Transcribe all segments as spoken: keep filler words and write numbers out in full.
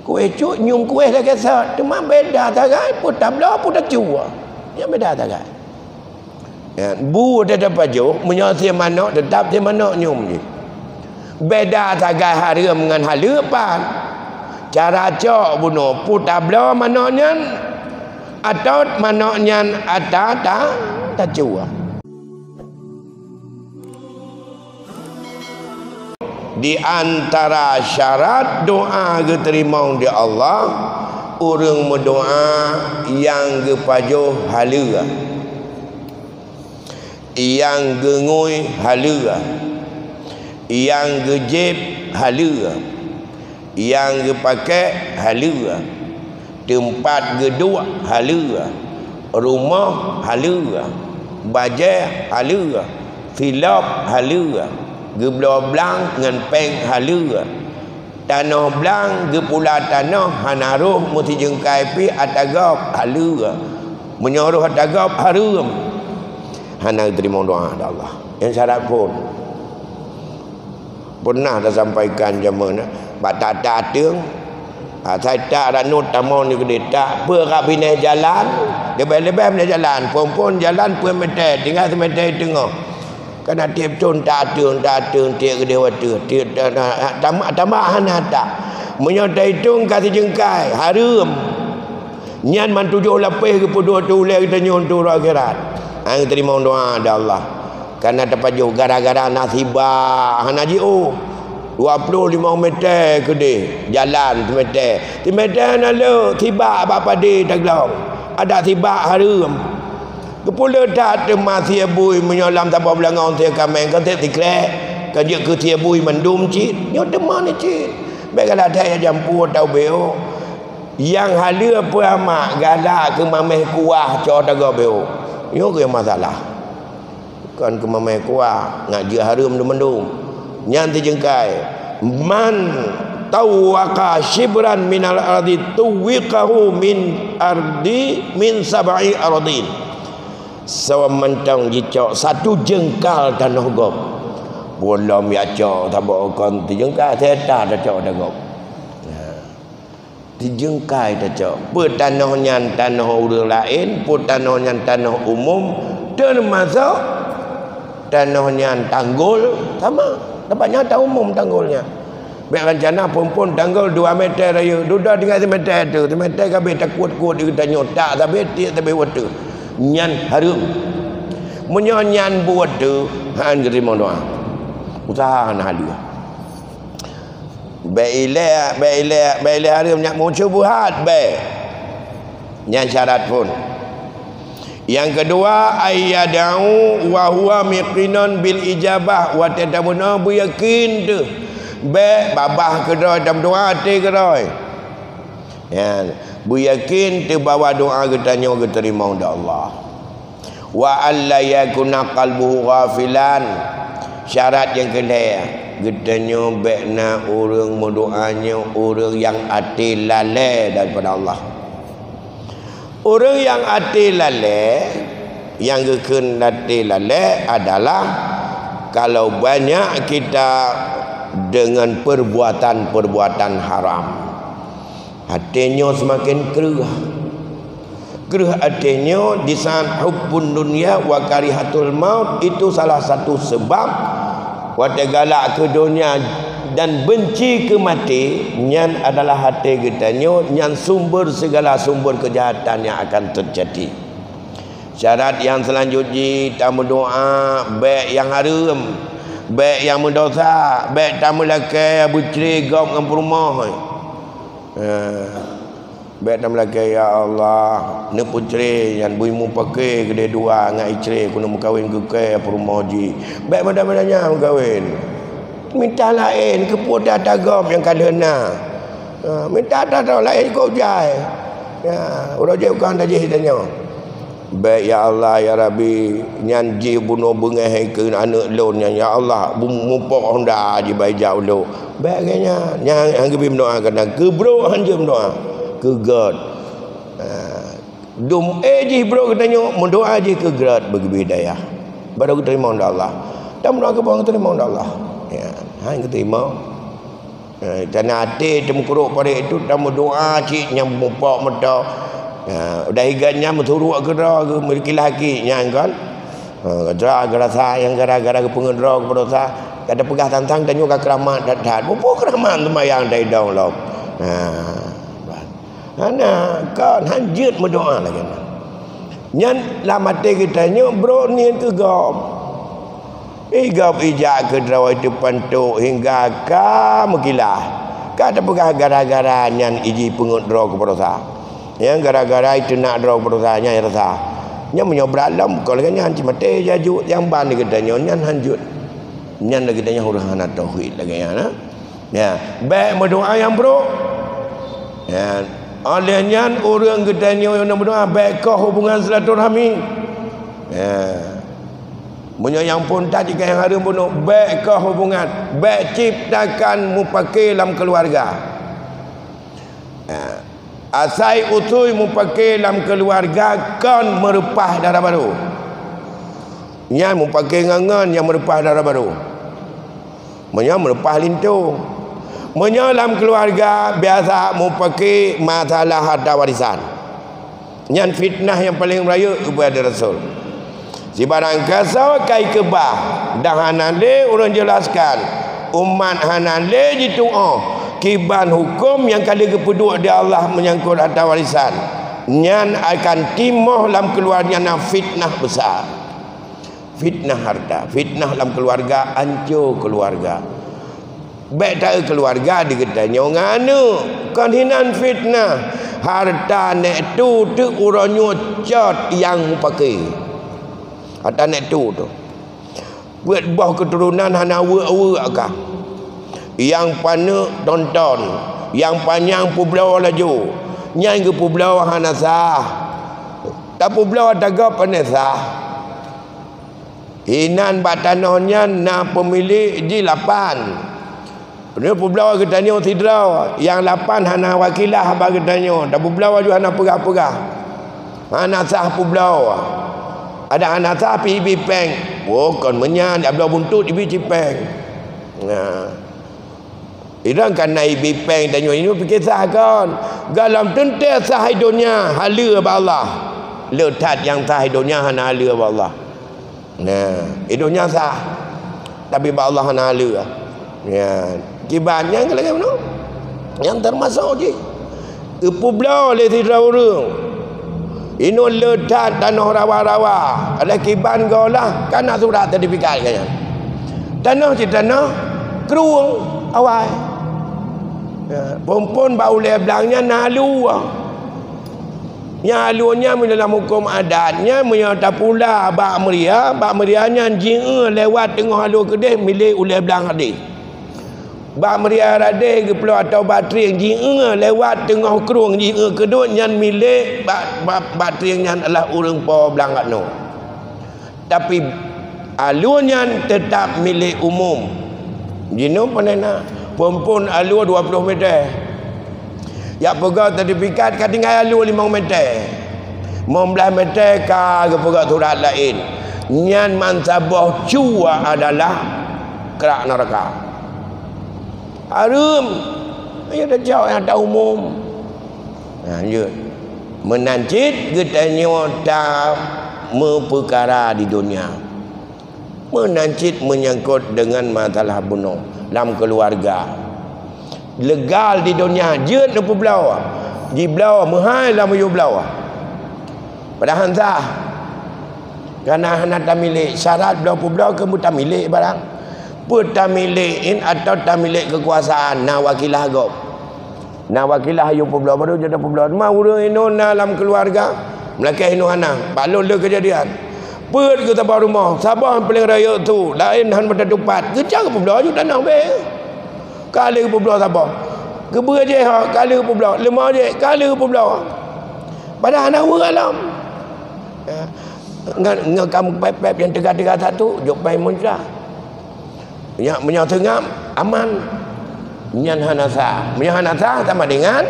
Kueh cuk ngium kueh lagèe sot, teuma beda sagai, peue tabloe, peue tacue. Nyan beda sagai. Ya, bu teutap pajoh, meunyoe sie manok, teutap sie manok ngium jih. Beda sagai hareuem ngon haleue pat. Cara cok bunoe, peue tabloe manok nyan, atawa manok nyan ata ta-, tacue. Di antara syarat doa geuteurimong di Allah, ureueng meudoa nyang geupajoh haleue, nyang geungui haleue, nyang geujieb haleue, nyang geupakék haleue, teumpat geuduek haleue, rumoh haleue, bajèe haleue, silop haleue, geubloe blang ngon péng haleue, tanoh blang geupula tanoh hana roh meusijeungkai pih ata gob haleue. Meunyoe roh ata gob hareuem, hana geuteurimong doa lé Allah. Nyan syarat phon. Pernah tasampaikan jameun, bak tak-tak ateueng, ha, sai tak ranut tamong di keudeh tak, peue ka binéh jalan, leubeh-leubeh binéh jalan, phon-phon jalan peuet meter, tinggai simeter teungoh. Kana tiep thon tak ateueng, tak ateueng, tiep keudeh watèe, tiep ta-, ta-, tambah, tambah hana tak. Meunyoe taitong ka sijeungkai, hareuem. Nyan man tujoh lapéh geupeuduek teuh ulèe geutanyoe u uroe akhirat. Hana geuteurimong doa lé Allah. Kana tapajoh gara-gara na sibak hana jiôh. Dua ploh limong meter keudeh jalan simeter. Simeter hana le, sibak bak padé taglong. Adak sibak hareuem. Geupeuleut that teuma sie bui meunyoe lam saboh beulangong sie kaméng, kon sie sikrek, kon jeuet keu sie bui mandum cit. Nyoe teuma ni cit. Bèk galak that jak jampu atau beuôk. Nyang haleue peue amat galak keu mamèh kuah cok tagob beuôk. Nyoe keuh masalah. Kon keu mamèh kuah, ngat jeuet hareuem dum mandum. Nyan sijeungkai. Man tawwaqa shibran minal ardi tuwwiqahu min ardi min sab'i ardin. Soe mantong jicok satu jeungkal tanoh gob, buleuen jak cok saboh kon sijeungkai, sehekta tacok ata gob. Sijeungkai tacok. Peue tanoh nyan tanoh ureueng laén, peue tanoh nyan tanoh umum, teumasok tanoh nyan tanggol, sama. Teumpat nyan ata umum tanggol nyan. Bèk rancana phon-phon tanggol dua meter rayeuk, dudoe tinggai simeter teuh, simeter ka abéh takuet-kuet di geutanyoe, tak sabé, tiek sabé watèe. Nyan hareuem. Meunyoe nyan buet teuh, han geuteurimong doa. Useuha hana haleue. Bèk ilèe, bèk ilèe, bèk ilèe hareuem nyak meusyubhat, bèk. Nyan syarat phon. Nyang keudua, ayyad'u wa huwa muqinun bil ijabah. Watèe tameudoa beuyakin teuh. Bèk babah keudroe tameudoa até keudroe. Nyan, beuyakin teuh bahwa doa geutanyoe geuteurimong lé Allah. Wa alla yakuna qalbuhu ghafilan. Syarat nyang keulhèe, geutanyoe bèk na ureueng meudoa nyoe ureueng nyang até lalè daripada Allah. Ureueng nyang até lalè, nyang geukheun até lalè adalah kalau banyak kita dengan perbuatan-perbuatan haram. Até nyoe seumaken kreueh. Kreueh até nyoe di saat hubbun dunya wa karihatul maut, itu salah satu sebab watèe galak keu donya dan benci keu maté, nyan adalah até geutanyoe, nyan sumber segala sumber kejahatan yang akan terjadi. Syarat nyang seulanjut jih tameudoa bèk nyang hareuem, bèk nyang meudosa, bèk tameulakèe beucré gob ngon peurumoh. Eh, bèk tameulakèe, "Ya Allah, neupeucré nyan bui mupakè keudeh dua ngon icré keuneuk meukawen keu kèe peurumoh jih." Bèk meudoa-meudoa nyan meukawen. Minta laén, keupeue ata gob nyang ka lheueh na. Ha, minta ata droe laén keu jai. Ya, uroe jih bukan tajih tanyoe. Bèk, "Ya Allah, ya Rabbi, nyan jih bunoe beungèh keu aneuk lôn nyan, ya Allah, bu-, mupok honda jih bak ija ulok." Bèk lagèe nyan, nyan han geubri meudoa keunan, keu brok han jeuet meudoa, keu gèt. Ha, dum éh jih brok geutanyoe, meudoa jih keu gèt beugeubri dayah. Baru geuteurimong lé Allah. Dan meudoa keu boh geuteurimong lé Allah. Ya, han geuteurimong. Eh, teuh na até teumeukurok parék tu, tameudoa cit nyang mupok meuto. Ha, udah igat nyan meusurok keudroe, meukilah aki nyan kan. Ha, geura-geura sa nyang gara-gara geupeungeut droe keu baroesa, ka tapeugah tantang tanyoe ka keuramat that-that. Peue-peue keuramat seumayang taidong lom. Ha, hana, kon hanjeuet meudoa lagée nyan. Nyan lam até geutanyoe brok niet keu gob. Ih, gob ijak keudroe teupantok hingga ka meukilah. Ka tapeugah gara-gara nyan iji peungeut droe keu baroesa. Nyang gara-gara iteunak droe keu baroesa nyan rasa. Nyan meunyoe brat lom, kon lagée nyan cit maté jajok nyang ban di geutanyoe nyan hanjeuet. Nyan lagée geutanyoe ureuëng hana tauhid lagée nyan, ha? Ya, bék meudoa nyang brok. Ya, oleh nyan ureuëng geutanyoe nyang meudoa bék koh hubungan silaturahmi. Ya. Meunyoe nyang phon that jika nyang hareuem bunoe, bék koh hubungan, bék ciptakan mupake lam keuluwarga. Ha. Asai usui mupake lam keuluwarga kon meureupah dara barô. Nyan mupake ngon-ngon nyang meureupah dara barô. Meunyoe meureupah linto. Meunyoe lam keuluwarga biasa mupake masalah harta warisan. Nyan fitnah nyang paleng rayeuk ubak Rasul. Sibarang kasoe ka ikeubah, dan hana lé ureuëng jelaskan, umat hana lé jituoh kiban huköm nyang ka lheueh geupeuduek di Allah meunyangkot harta warisan, nyan akan timoh lam keuluwarga na fitnah besar. Fitnah harta, fitnah lam keuluwarga, anco keuluwarga. Bék taeu keuluwarga di geutanyoe ngon aneuk, kon hinan fitnah. Harta nek tu teuk uroe nyoe cot nyang mupake. Harta nek tu tu. Peuet boh keuturonan hana weuek-weuek kah. Nyang paneuk tonton, nyang panyang peubloe laju. Nyang geupeubloe hana sah. Tapeubloe tagap pane sah. Inan bak tanoh nyan na peumilék jih lapan. Nyoe peubloe geutanyoe sidroe, nyang lapan hana wakilah bak geutanyoe, tapeubloe laju hana peugah-peugah. Hana sah peubloe. Ada hana sah pih ibi péng. Oh, kon meunyan, jak bloe buntut ibi cit péng. Nah. Idang ka na ibi péng tanyoe nyoe pike sah kon. Gohlom teuntée sah i donya haleue bak Allah. Le that nyang sah i donya hana haleue bak Allah. Nah, i donya sah. Tapi bak Allah hana haleue. Ya, kiban nyang lagée meunoe. Nyang teumasok jih. Geupeubloe lé sidroe ureuëng. Inong le that tanoh rawa-rawa. Oleh kiban geuolah, ka na surat sertifikat geuh nyan. Tanoh cit tanoh krueng awai. Ya, phon-phon bak ulée blang nyan na alue. Nyang alue nyan meunyoe lam huköm adat nyan meunyoe tapula bak meuria, bak meuria nyan jieu lewat teungoh alue keudeh milék ulée blang hadeh. Bak meuria radeh geuploh atau bak trieng jieu lewat teungoh krueng jieu keudot nyan milék bak, bak, bak trieng nyan adalah ureuëng po blang kat nyoe. Tapi alue nyan teutap milék umum. Jinoe pane na, phon-phon alue dua ploh meter. Jak peugah sertifikat ka tinggai alue limong meter. Limong blaih meter ka geupeugah surat laén. Nyan mansaboh cue adalah krak neuraka. Hareuem. Ayo tacok nyang ta umum. Nah, lanjut. Meunan cit geutanyoe tameupeukara di donya. Meunan cit meunyangkot deungon masalah bunoe lam keuluwarga. Legal di donya jeuet neupeubloe, jibloe meuhai lam yue bloe. Padahai sah. Kana hana tamilék, syarat bloe peubloe keu beutamilék barang. Peue tamilék in atau tamilék keukuasaan na wakilah gob. Na wakilah yue peubloe baru jeuet peubloe. Teuma ureuëng inong na lam keuluwarga, meulakée inong hana. Bak lôn le keujadian. Peuet geuh saboh rumoh, saboh paleng rayeuk su, laén hana meutupat. Geucang peubloe ju tanoh bée. Ka lheueh peubloe saboh. Keubeue jih ho, ka lheueh peubloe. Leumah jih, ka lheueh peubloe. Padahai hana weueh lom. Ya. Ngon, ngon kamu pép-pép nyang teuga-teuga satu, jok pai munca. Nyak meunyoe seungab, aman. Nyan hana sah. Meunyoe hana sah, sama dengan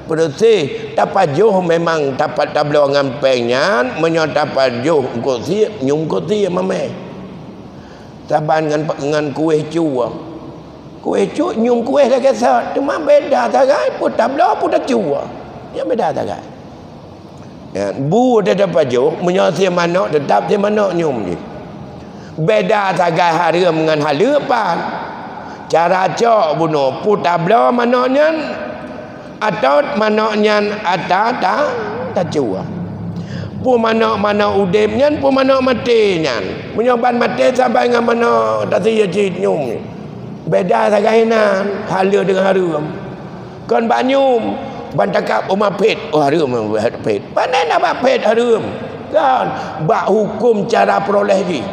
beureuséh. Tapajoh memang tapat tabloe ngon péng nyan, meunyoe tapajoh eungkôt sie, nyoe eungkôt sie mamé. Saban ngon, ngon kueh cue. Kuéh cut nyium kuéh lagèe sot, teuma beda sagai, peue tabloe, peue tacue. Nyan beda sagai. Ya, bu teutap pajoh, meunyoe sie manok, teutap sie manok nyium jih. Beda sagai hareuem ngon haleue pat. Cara cok bunoe, peue tabloe manok nyan, atau manok nyan ata ta-, tacue. Peue manok-manok udeb nyan, peue manok maté nyan. Meunyoe ban maté saban ngon manok tasie cit nyium. Beda sagai nan, haleue deungon hareuem. Kon bak nyium, ban takab, oh, ma phét, oh, hareuem, phét. Pane na bak phét hareuem. Kon, bak huköm cara peuroléh jih.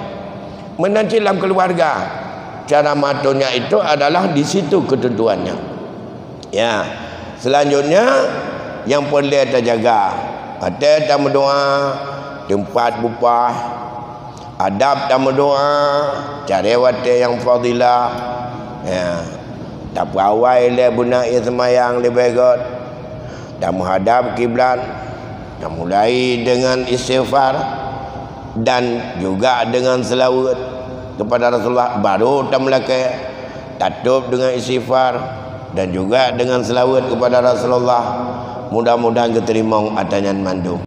Meunan cit lam keuluwarga. Cara mengaturnya itu adalah di situ ketentuannya. Ya. Selanjutnya, nyang peureulée tajaga. Watée tameudoá, teumpat bupah, adab tameudoá, carée watée nyang fadilah. Ya. Tapeuawai lé beuna ie seumayang leubeh gét. Tameuhadab kiblat. Tamulai dengan istighfar dan juga dengan selawat kepada Rasulullah, baru tameulakée. Tatôb dengan istighfar dan juga dengan selawat kepada Rasulullah. Mudah-mudahan geuteurimong ata nyan mandum.